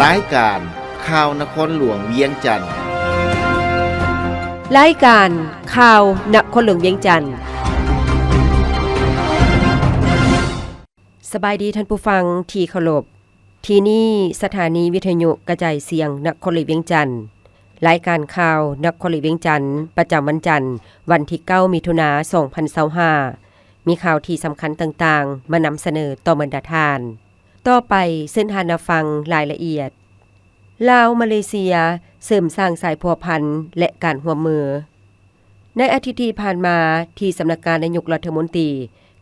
ລາຍການຂ່າວນະຄອນຫຼວງວຽງຈັນ. ລາຍການຂ່າວນະຄອນຫຼວງວຽງຈັນ. ສະບາຍດີທ່ານຜູ້ຟັງທີ່ເຄົາລົບ. ທີ່ນີ້ສະຖານີວິທະຍຸກະຈາຍສຽງນະຄອນຫຼວງວຽງຈັນ. ລາຍການຂ່າວນະຄອນຫຼວງວຽງຈັນ ປະຈຳວັນຈັນ ວັນທີເກົ້າ ມິຖຸນາ ສອງພັນຊາວຫ້າ ມີຂ່າວທີ່ສຳຄັນຕ່າງໆ ມານຳສະເໜີຕໍ່ບັນດາທ່ານ. ຕໍ່ໄປເຊີນທ່ານຮັບຟັງລາຍລະອຽດ. ລາວ-ມາເລເຊຍ ເສີມສ້າງສາຍພົວພັນ ແລະ ການຮ່ວມມື. ໃນອາທິດທີ່ຜ່ານມາ, ທີ່ສຳນັກງານນາຍົກລັດຖະມົນຕີ,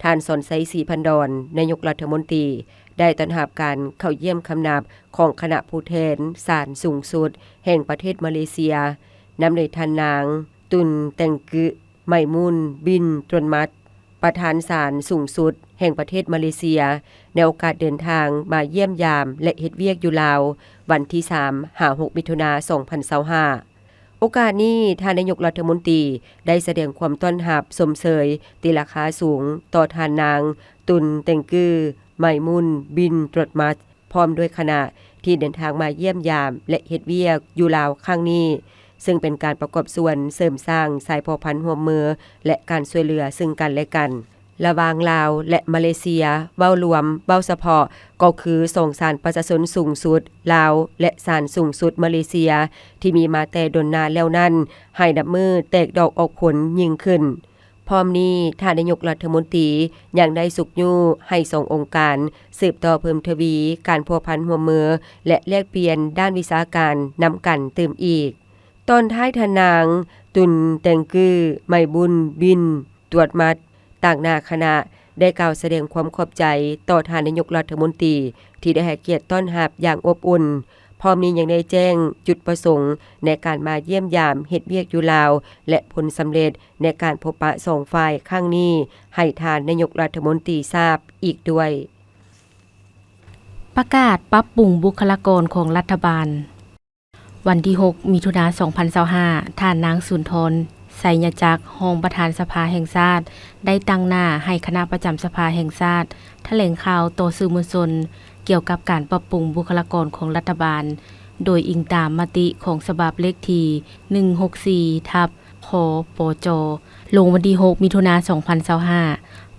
ທ່ານ ສອນໄຊ ສີພັນດອນ ນາຍົກລັດຖະມົນຕີ ໄດ້ຕ້ອນຮັບການເຂົ້າຢ້ຽມຄຳນັບຂອງຄະນະຜູ້ແທນສານສູງສຸດແຫ່ງປະເທດມາເລເຊຍ, ນຳໂດຍທ່ານນາງ ຕຸນ ແຕງກຶ ໄມມູນ ບິນ ຕວນມັດ ປະທານສານສູງສຸດແຫ່ງປະເທດມາເລເຊຍ ໃນໂອກາດເດີນທາງມາຢ້ຽມຢາມ ແລະ ເຮັດວຽກຢູ່ລາວ ວັນທີສາມ ຫາ ຫົກ ມິຖຸນາ ສອງພັນຊາວຫ້າ. ໂອກາດນີ້, ທ່ານນາຍົກລັດຖະມົນຕີໄດ້ສະແດງຄວາມຕ້ອນຮັບຊົມເຊີຍຕີລາຄາສູງຕໍ່ທ່ານນາງ ຕຸນ ແຕງກຶ ໄມມູນ ບິນ ຕວດມັດ ພ້ອມດ້ວຍຄະນະ ທີ່ເດີນທາງມາຢ້ຽມຢາມ ແລະ ເຮັດວຽກຢູ່ລາວຄັ້ງນີ້, ເຊິ່ງເປັນການປະກອບສ່ວນເສີມສ້າງສາຍພົວພັນຮ່ວມມື ແລະ ການຊ່ວຍເຫຼືອເຊິ່ງກັນແລະກັນ ລະຫວ່າງລາວ ແລະ ມາເລເຊຍ ເວົ້າລວມ, ເວົ້າສະເພາະກໍຄືສອງສານປະຊາຊົນສູງສຸດລາວ ແລະ ສານສູງສຸດມາເລເຊຍ ທີ່ມີມາແຕ່ດົນນານແລ້ວນັ້ນ ໃຫ້ນັບມື້ແຕກດອກອອກຜົນຍິ່ງຂຶ້ນ. ພ້ອມນີ້, ທ່ານນາຍົກລັດຖະມົນຕີຍັງໄດ້ຊຸກຍູ້ໃຫ້ສອງອົງການສືບຕໍ່ເພີ່ມທະວີການພົວພັນຮ່ວມມື ແລະ ແລກປ່ຽນດ້ານວິຊາການນຳກັນຕື່ມອີກ. ຕອນທ້າຍ, ທ່ານນາງ ຕຸນ ແຕງກຶ ໄມບຸນ ບິນ ຕວດມັດ ຕາງໜ້າຄະນະ ໄດ້ກ່າວສະແດງຄວາມຂອບໃຈຕໍ່ທ່ານນາຍົກລັດຖະມົນຕີ ທີ່ໄດ້ໃຫ້ກຽດຕ້ອນຮັບຢ່າງອົບອຸ່ນ. ພ້ອມນີ້ຍັງໄດ້ແຈ້ງຈຸດປະສົງໃນການມາຢ້ຽມຢາມເຮັດວຽກຢູ່ລາວ ແລະ ຜົນສຳເລັດໃນການພົບປະສອງຝ່າຍຄັ້ງນີ້ ໃຫ້ທ່ານນາຍົກລັດຖະມົນຕີຊາບອີກດ້ວຍ. ປະກາດປັບປຸງບຸກຄະລາກອນຂອງລັດຖະບານ. ວັນທີຫົກ ມິຖຸນາ ສອງພັນຊາວຫ້າ, ທ່ານນາງ ສຸນທອນ ໄຊຍະຈັກ ຮອງປະທານສະພາແຫ່ງຊາດ ໄດ້ຕາງໜ້າໃຫ້ຄະນະປະຈຳສະພາແຫ່ງຊາດຖະແຫຼງຂ່າວຕໍ່ສື່ມວນຊົນ ກ່ຽວກັບການປັບປຸງບຸກຄະລາກອນຂອງລັດຖະບານ, ໂດຍອີງຕາມມະຕິຂອງສະບັບເລກທີ ໜຶ່ງຫົກສີ່ ທັບ ຄປຈ ລົງວັນທີຫົກ ມິຖຸນາ ສອງພັນຊາວຫ້າ.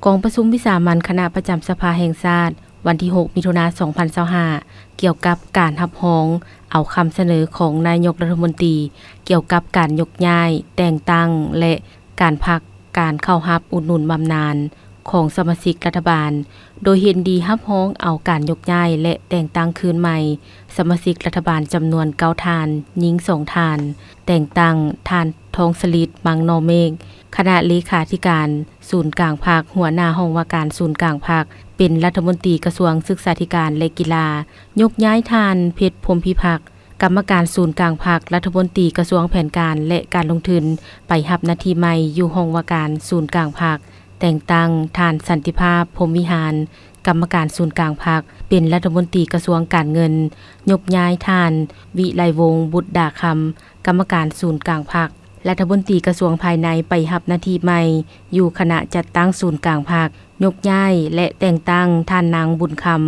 ກອງປະຊຸມວິສາມັນຄະນະປະຈຳສະພາແຫ່ງຊາດ ວັນທີຫົກ ມິຖຸນາ ສອງພັນຊາວຫ້າ ກ່ຽວກັບການຮັບຮອງເອົາຄຳສະເໜີຂອງນາຍົກລັດຖະມົນຕີ ກ່ຽວກັບການຍົກຍ້າຍ, ແຕ່ງຕັ້ງ ແລະ ການພັກການເຂົ້າຮັບອຸດໜູນບຳນານຂອງສະມາຊິກລັດຖະບານ, ໂດຍເຫັນດີຮັບຮອງເອົາການຍົກຍ້າຍ ແລະ ແຕ່ງຕັ້ງຄືນໃໝ່ສະມາຊິກລັດຖະບານຈຳນວນເກົ້າທ່ານ, ຍິງສອງທ່ານ, ແຕ່ງຕັ້ງທ່ານ ທອງສະລິດ ມັງນໍເມກ ຄະນະເລຂາທິການສູນກາງພັກ, ຫົວໜ້າຫ້ອງວ່າການສູນກາງພັກ ເປັນລັດຖະມົນຕີກະຊວງສຶກສາທິການ ແລະ ກິລາ, ຍົກຍ້າຍທ່ານ ເພັດ ພົມພິພັກ ກຳມະການສູນກາງພັກ, ລັດຖະມົນຕີກະຊວງແຜນການ ແລະ ການລົງທຶນ ໄປຮັບໜ້າທີ່ໃໝ່ຢູ່ຫ້ອງວ່າການສູນກາງພັກ, ແຕ່ງຕັ້ງທ່ານ ສັນຕິພາບ ພົມວິຫານ ກຳມະການສູນກາງພັກ ເປັນລັດຖະມົນຕີກະຊວງການເງິນ, ຍົກຍ້າຍທ່ານ ວິໄລວົງ ບຸດດາຄຳ ກຳມະການສູນກາງພັກ, ລັດຖະມົນຕີກະຊວງພາຍໃນ ໄປຮັບໜ້າທີ່ໃໝ່ຢູ່ຄະນະຈັດຕັ້ງສູນກາງພັກ, ຍົກຍ້າຍ ແລະ ແຕ່ງຕັ້ງທ່ານນາງ ບຸນຄຳ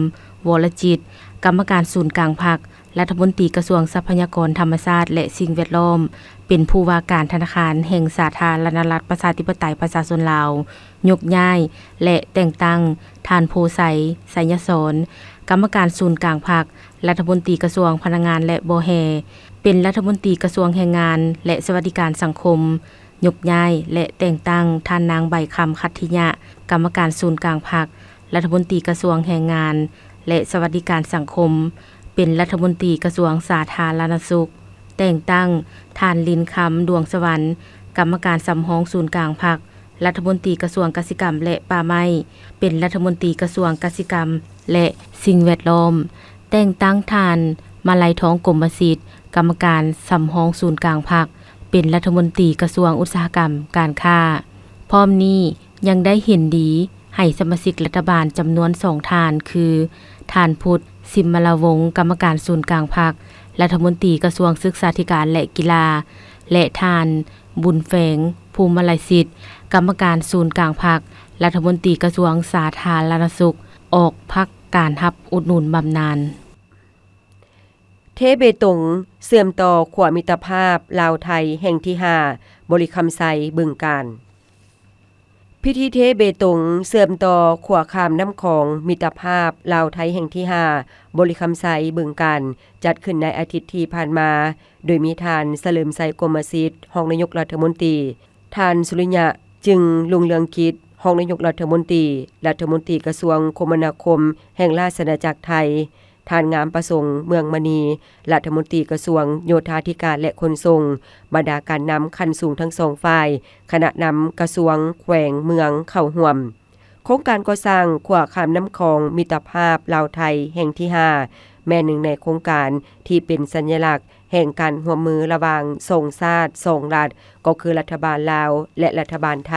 ວໍລະຈິດ ກຳມະການສູນກາງພັກ, ລັດຖະມົນຕີກະຊວງຊັບພະຍາກອນທຳມະຊາດ ແລະ ສິ່ງແວດລ້ອມ ເປັນຜູ້ວ່າການທະນາຄານແຫ່ງສາທາລະນະລັດ ປະຊາທິປະໄຕ ປະຊາຊົນລາວ, ຍົກຍ້າຍ ແລະ ແຕ່ງຕັ້ງທ່ານ ໂພໄຊ ໄຊຍະສອນ ກຳມະການສູນກາງພັກ, ລັດຖະມົນຕີກະຊວງພະລັງງານ ແລະ ບໍ່ແຮ່ ເປັນລັດຖະມົນຕີກະຊວງແຮງງານ ແລະ ສະຫວັດດີການສັງຄົມ, ຍົກຍ້າຍ ແລະ ແຕ່ງຕັ້ງທ່ານນາງ ໃບຄຳ ຂັດທິຍະ ກຳມະການສູນກາງພັກ, ລັດຖະມົນຕີກະຊວງແຮງງານ ແລະ ສະຫວັດດີການສັງຄົມ ເປັນລັດຖະມົນຕີກະຊວງສາທາລະນະສຸກ, ແຕ່ງຕັ້ງທ່ານ ລິນຄຳ ດວງສະຫວັນ ກຳມະການສຳຮອງສູນກາງພັກ, ລັດຖະມົນຕີກະຊວງກະສິກຳ ແລະ ປ່າໄມ້ ເປັນລັດຖະມົນຕີກະຊວງກະສິກຳ ແລະ ສິ່ງແວດລ້ອມ, ແຕ່ງຕັ້ງທ່ານ ມາໄລທອງ ກົມມະສິດ ກຳມະການສຳຮອງສູນກາງພັກ ເປັນລັດຖະມົນຕີກະຊວງອຸດສາຫະກຳການຄ້າ. ພ້ອມນີ້ຍັງໄດ້ເຫັນດີໃຫ້ສະມາຊິກລັດຖະບານຈຳນວນສອງທ່ານ ຄື ທ່ານ ພຸດ ສິມມະລາວົງ ກຳມະການສູນກາງພັກ, ລັດຖະມົນຕີກະຊວງສຶກສາທິການ ແລະ ກິລາ ແລະ ທ່ານ ບຸນແຝງ ພູມມະໄລສິດ ກຳມະການສູນກາງພັກ, ລັດຖະມົນຕີກະຊວງສາທາລະນະສຸກ ອອກພັກການຮັບອຸດໜູນບຳນານ. ເທເບຕົງເຊື່ອມຕໍ່ຂົວມິດຕະພາບລາວໄທແຫ່ງທີຫ້າ ບໍລິຄຳໄຊ ບຶງການ. ພິທີເທເບຕົງເຊື່ອມຕໍ່ຂົວຂ້າມນ້ຳຂອງມິດຕະພາບລາວໄທແຫ່ງທີຫ້າ ບໍລິຄຳໄຊ ບຶງການ ຈັດຂຶ້ນໃນອາທິດທີ່ຜ່ານມາ, ໂດຍມີທ່ານ ສະເຫຼີມໄຊ ກົມມະສິດ ຮອງນາຍົກລັດຖະມົນຕີ, ທ່ານ ສຸລິຍະ ຈຶ່ງລຸງເຮືອງກິດ ຮອງນາຍົກລັດຖະມົນຕີ, ລັດຖະມົນຕີກະຊວງຄົມມະນາຄົມແຫ່ງລາຊະອານາຈັກໄທ, ທ່ານ ງາມປະສົງ ເມືອງມະນີ ລັດຖະມົນຕີກະຊວງໂຍທາທິການ ແລະ ຂົນສົ່ງ, ບັນດາການນຳຂັ້ນສູງທັງສອງຝ່າຍ, ຄະນະນຳກະຊວງ, ແຂວງ, ເມືອງ ເຂົ້າຮ່ວມ. ໂຄງການກໍ່ສ້າງຂົວຂ້າມນ້ຳຂອງມິດຕະພາບລາວໄທແຫ່ງທີຫ້າ ແມ່ນໜຶ່ງໃນໂຄງການທີ່ເປັນສັນຍະລັກແຫ່ງການຮ່ວມມືລະຫວ່າງສອງຊາດສອງລັດ, ກໍຄືລັດຖະບານລາວ ແລະ ລັດຖະບານໄທ.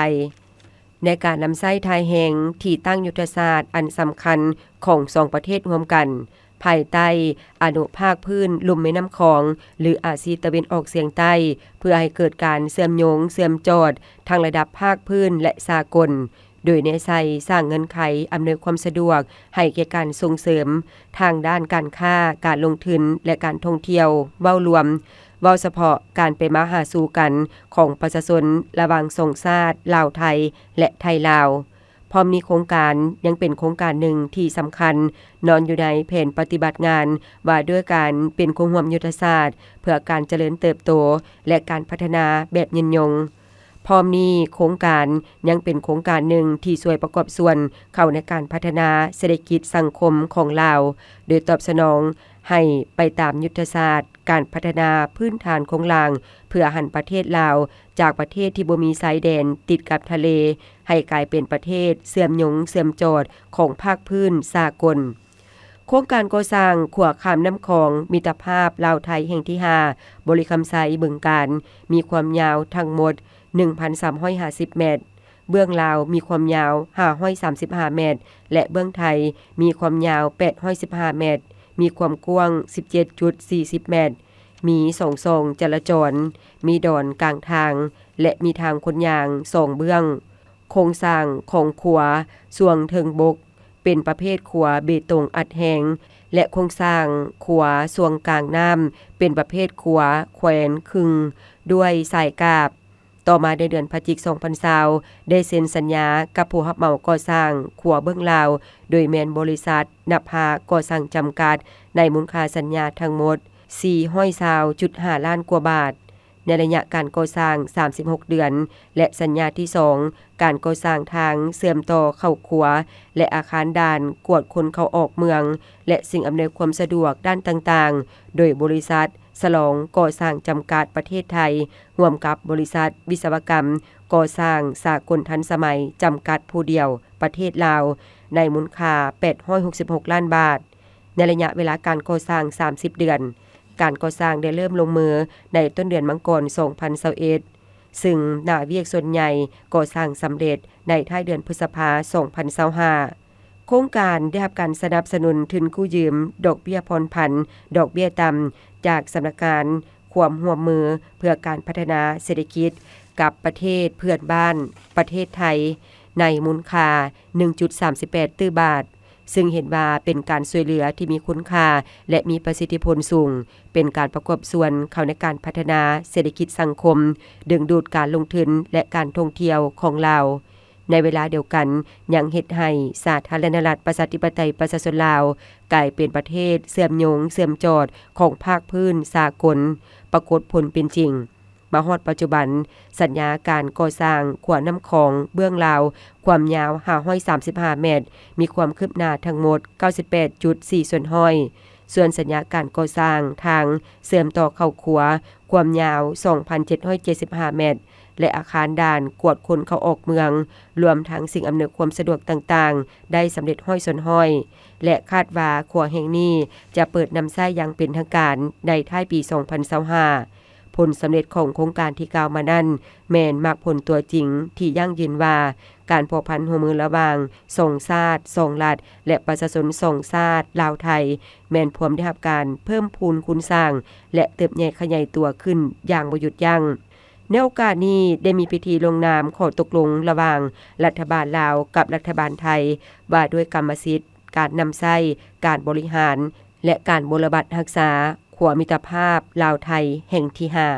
ໃນການນຳໃຊ້ທ່າແຮງທີ່ຕັ້ງຍຸດທະສາດອັນສຳຄັນຂອງສອງປະເທດຮ່ວມກັນ, ພາຍໃຕ້ອະນຸພາກພື້ນລຸ່ມແມ່ນ້ຳຂອງ ຫຼື ອາຊີຕາເວັນອອກສຽງໃຕ້, ເພື່ອໃຫ້ເກີດການເຊື່ອມໂຍງເຊື່ອມຈອດທັງລະດັບພາກພື້ນ ແລະ ສາກົນ, ໂດຍແນໃສ່ສ້າງເງື່ອນໄຂອຳນວຍຄວາມສະດວກໃຫ້ແກ່ການສົ່ງເສີມທາງດ້ານການຄ້າ, ການລົງທຶນ ແລະ ການທ່ອງທ່ຽວເວົ້າລວມ, ເວົ້າສະເພາະການໄປມາຫາສູ່ກັນຂອງປະຊາຊົນລະຫວ່າງສອງຊາດ ລາວໄທ ແລະ ໄທລາວ. ພ້ອມນີ້ໂຄງການຍັງເປັນໂຄງການໜຶ່ງທີ່ສຳຄັນນອນຢູ່ໃນແຜນປະຕິບັດງານວ່າດ້ວຍການເປັນຄູ່ຮ່ວມຍຸດທະສາດເພື່ອການຈະເລີນເຕີບໂຕ ແລະ ການພັດທະນາແບບຍືນຍົງ. ພ້ອມນີ້ໂຄງການຍັງເປັນໂຄງການໜຶ່ງທີ່ຊ່ວຍປະກອບສ່ວນເຂົ້າໃນການພັດທະນາເສດຖະກິດສັງຄົມຂອງລາວ, ໂດຍຕອບສະໜອງໃຫ້ໄປຕາມຍຸດທະສາດການພັດທະນາພື້ນຖານໂຄງລ່າງ ເພື່ອຫັນປະເທດລາວຈາກປະເທດທີ່ບໍ່ມີຊາຍແດນຕິດກັບທະເລ ໃຫ້ກາຍເປັນປະເທດເຊື່ອມໂຍງເຊື່ອມຈອດຂອງພາກພື້ນສາກົນ. ໂຄງການກໍ່ສ້າງຂົວຂ້າມນ້ຳຂອງມິດຕະພາບລາວໄທແຫ່ງທີຫ້າ ບໍລິຄຳໄຊ ບຶງການ ມີຄວາມຍາວທັງໝົດໜຶ່ງພັນສາມຮ້ອຍຫ້າສິບແມັດ, ເບື້ອງລາວມີຄວາມຍາວຫ້າຮ້ອຍສາມສິບຫ້າແມັດ ແລະ ເບື້ອງໄທມີຄວາມຍາວແປດຮ້ອຍສິບຫ້າແມັດ, ມີຄວາມກວ້າງສິບເຈັດຈຸດສີ່ສິບແມັດ, ມີສອງຊ່ອງຈະລາຈອນ, ມີດອນກາງທາງ ແລະ ມີທາງຄົນຍ່າງສອງເບື້ອງ. ໂຄງສ້າງຂອງຂົວຊ່ວງເທິງບົກເປັນປະເພດຂົວເບຕົງອັດແຮງ ແລະ ໂຄງສ້າງຂົວຊ່ວງກາງນ້ຳເປັນປະເພດຂົວແຂວນຄຶ່ງດ້ວຍສາຍກາບ. ຕໍ່ມາໃນເດືອນພະຈິກ ສອງພັນຊາວ ໄດ້ເຊັນສັນຍາກັບຜູ້ຮັບເໝົາກໍ່ສ້າງຂົວເບື້ອງລາວ ໂດຍແມ່ນບໍລິສັດນະພາກໍ່ສ້າງຈຳກັດ ໃນມູນຄ່າສັນຍາທັງໝົດສີ່ຮ້ອຍຊາວຈຸດຫ້າລ້ານກວ່າບາດ. ໃນໄລຍະການກໍ່ສ້າງສາມສິບຫົກເດືອນ ແລະ ສັນຍາທີສອງ ການກໍ່ສ້າງທາງເຊື່ອມຕໍ່ເຂົ້າຂົວ ແລະ ອາຄານດ່ານກວດຄົນເຂົ້າອອກເມືອງ ແລະ ສິ່ງອຳນວຍຄວາມສະດວກດ້ານຕ່າງໆ ໂດຍບໍລິສັດສະຫຼອງກໍ່ສ້າງຈຳກັດປະເທດໄທ ຮ່ວມກັບບໍລິສັດວິສະວະກຳກໍ່ສ້າງສາກົນທັນສະໄໝຈຳກັດຜູ້ດຽວປະເທດລາວ ໃນມູນຄ່າແປດຮ້ອຍຫົກສິບຫົກລ້ານບາດ. ໃນໄລຍະເວລາການກໍ່ສ້າງສາມສິບເດືອນ, ການກໍ່ສ້າງໄດ້ເລີ່ມລົງມືໃນຕົ້ນເດືອນມັງກອນ ສອງພັນຊາວເອັດ ເຊິ່ງໜ້າວຽກສ່ວນໃຫຍ່ກໍ່ສ້າງສຳເລັດໃນທ້າຍເດືອນພຶດສະພາ ສອງພັນຊາວຫ້າ. ໂຄງການໄດ້ຮັບການສະໜັບສະໜູນທຶນກູ້ຢືມ, ດອກເບ້ຍຜ່ອນຜັນ, ດອກເບ້ຍຕ່ຳ ຈາກສຳນັກງານຄວາມຮ່ວມມືເພື່ອການພັດທະນາເສດຖະກິດກັບປະເທດເພື່ອນບ້ານປະເທດໄທ ໃນມູນຄ່າໜຶ່ງຈຸດສາມສິບແປດຕື້ບາດ. ຊຶ່ງເຫັນວ່າເປັນການຊ່ວຍເຫຼືອທີ່ມີຄຸນຄ່າ ແລະ ມີປະສິດທິຜົນສູງ, ເປັນການປະກອບສ່ວນເຂົ້າໃນການພັດທະນາເສດຖະກິດສັງຄົມ, ດຶງດູດການລົງທຶນ ແລະ ການທ່ອງທ່ຽວຂອງລາວ. ໃນເວລາດຽວກັນ, ຍັງເຮັດໃຫ້ສາທາລະນະລັດ ປະຊາທິປະໄຕ ປະຊາຊົນລາວ ກາຍເປັນປະເທດເຊື່ອມໂຍງເຊື່ອມຈອດຂອງພາກພື້ນສາກົນ ປາກົດຜົນເປັນຈິງ. ມາຮອດປັດຈຸບັນ, ສັນຍາການກໍ່ສ້າງຂົວນ້ຳຂອງເບື້ອງລາວ ຄວາມຍາວຫ້າຮ້ອຍສາມສິບຫ້າແມັດ, ມີຄວາມຄືບໜ້າທັງໝົດເກົ້າສິບແປດຈຸດສີ່ສ່ວນຮ້ອຍ. ສ່ວນສັນຍາການກໍ່ສ້າງທາງເຊື່ອມຕໍ່ເຂົ້າຂົວ ຄວາມຍາວສອງພັນເຈັດຮ້ອຍເຈັດສິບຫ້າແມັດ ແລະ ອາຄານດ່ານກວດຄົນເຂົ້າອອກເມືອງ, ລວມທັງສິ່ງອຳນວຍຄວາມສະດວກຕ່າງໆ ໄດ້ສຳເລັດຮ້ອຍສ່ວນຮ້ອຍ ແລະ ຄາດວ່າຂົວແຫ່ງນີ້ຈະເປີດນຳໃຊ້ຢ່າງເປັນທາງການໃນທ້າຍປີສອງພັນຊາວຫ້າ. ຜົນສຳເລັດຂອງໂຄງການທີ່ກ່າວມານັ້ນ ແມ່ນໝາກຜົນຕົວຈິງທີ່ຢັ້ງຢືນວ່າ ການພົວພັນຮ່ວມມືລະຫວ່າງສອງຊາດສອງລັດ ແລະ ປະຊາຊົນສອງຊາດລາວໄທ ແມ່ນພວມໄດ້ຮັບການເພີ່ມພູນຄູນສ້າງ ແລະ ເຕີບໃຫຍ່ຂະຫຍາຍຕົວຂຶ້ນຢ່າງບໍ່ຢຸດຢັ້ງ. ໃນໂອກາດນີ້ ໄດ້ມີພິທີລົງນາມຂໍ້ຕົກລົງລະຫວ່າງລັດຖະບານລາວກັບລັດຖະບານໄທ ວ່າດ້ວຍກຳມະສິດ ການນຳໃຊ້, ການບໍລິຫານ ແລະ ການບົວລະບັດຮັກສາ ຂົວມິດຕະພາບລາວໄທແຫ່ງທີຫ້າ.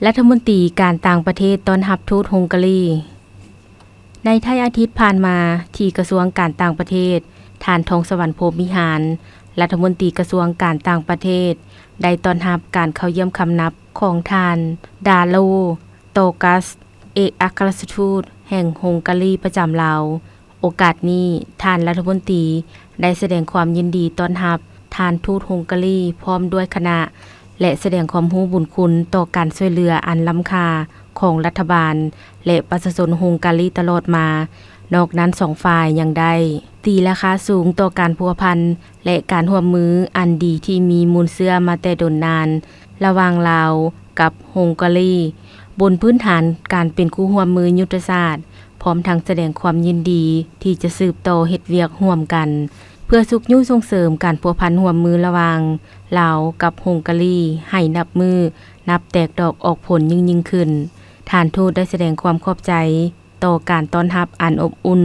ລັດຖະມົນຕີການຕ່າງປະເທດຕ້ອນຮັບທູດຮົງກາລີ. ໃນທ້າຍອາທິດຜ່ານມາ, ທີ່ກະຊວງການຕ່າງປະເທດ, ທ່ານ ທອງສະຫວັນ ພົມວິຫານ, ລັດຖະມົນຕີກະຊວງການຕ່າງປະເທດ ໄດ້ຕ້ອນຮັບການເຂົ້າຢ້ຽມຄຳນັບຂອງທ່ານ ດາໂລ ໂຕກັສ ເອກອັກຄະລັດຖະທູດແຫ່ງຮົງກາລີປະຈຳລາວ. ໂອກາດນີ້, ທ່ານລັດຖະມົນຕີໄດ້ສະແດງຄວາມຍິນດີຕ້ອນຮັບທ່ານທູດຮົງກາລີພ້ອມດ້ວຍຄະນະ ແລະ ສະແດງຄວາມຮູ້ບຸນຄຸນຕໍ່ການຊ່ວຍເຫຼືອອັນລ້ຳຄ່າຂອງລັດຖະບານ ແລະ ປະຊາຊົນຮົງກາລີຕະຫຼອດມາ. ນອກນັ້ນ, ສອງຝ່າຍຍັງໄດ້ຕີລາຄາສູງຕໍ່ການພົວພັນ ແລະ ການຮ່ວມມືອັນດີທີ່ມີມູນເຊື້ອມາແຕ່ດົນນານ ລະຫວ່າງລາວກັບຮົງກາລີ, ບົນພື້ນຖານການເປັນຄູ່ຮ່ວມມືຍຸດທະສາດ, ພ້ອມທັງສະແດງຄວາມຍິນດີທີ່ຈະສືບຕໍ່ເຮັດວຽກຮ່ວມກັນ ເພື່ອຊຸກຍູ້ສົ່ງເສີມການພົວພັນຮ່ວມມືລະຫວ່າງລາວກັບຮົງກາລີໃຫ້ນັບມື້ນັບແຕກດອກອອກຜົນຍິ່ງໆຂຶ້ນ. ທ່ານທູດໄດ້ສະແດງຄວາມຂອບໃຈຕໍ່ການຕ້ອນຮັບອັນອົບອຸ່ນ,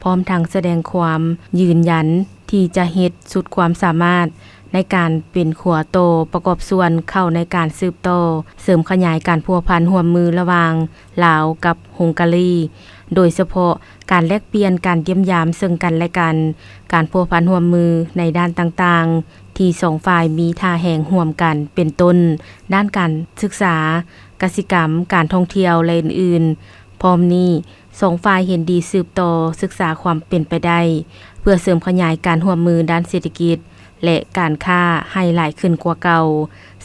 ພ້ອມທັງສະແດງຄວາມຢືນຢັນທີ່ຈະເຮັດສຸດຄວາມສາມາດ ໃນການເປັນຂົວຕໍ່ປະກອບສ່ວນເຂົ້າໃນການສືບຕໍ່ເສີມຂະຫຍາຍການພົວພັນຮ່ວມມືລະຫວ່າງລາວກັບຮົງກາລີ, ໂດຍສະເພາະການແລກປ່ຽນການຢ້ຽມຢາມເຊິ່ງກັນແລະກັນ, ການພົວພັນຮ່ວມມືໃນດ້ານຕ່າງໆ ທີ່ສອງຝ່າຍມີທ່າແຮງຮ່ວມກັນ, ເປັນຕົ້ນ ດ້ານການສຶກສາ, ກະສິກຳ, ການທ່ອງທ່ຽວ ແລະ ອື່ນໆ. ພ້ອມນີ້, ສອງຝ່າຍເຫັນດີສືບຕໍ່ສຶກສາຄວາມເປັນໄປໄດ້ ເພື່ອເສີມຂະຫຍາຍການຮ່ວມມືດ້ານເສດຖະກິດ ແລະ ການຄ້າໃຫ້ຫຼາຍຂຶ້ນກວ່າເກົ່າ,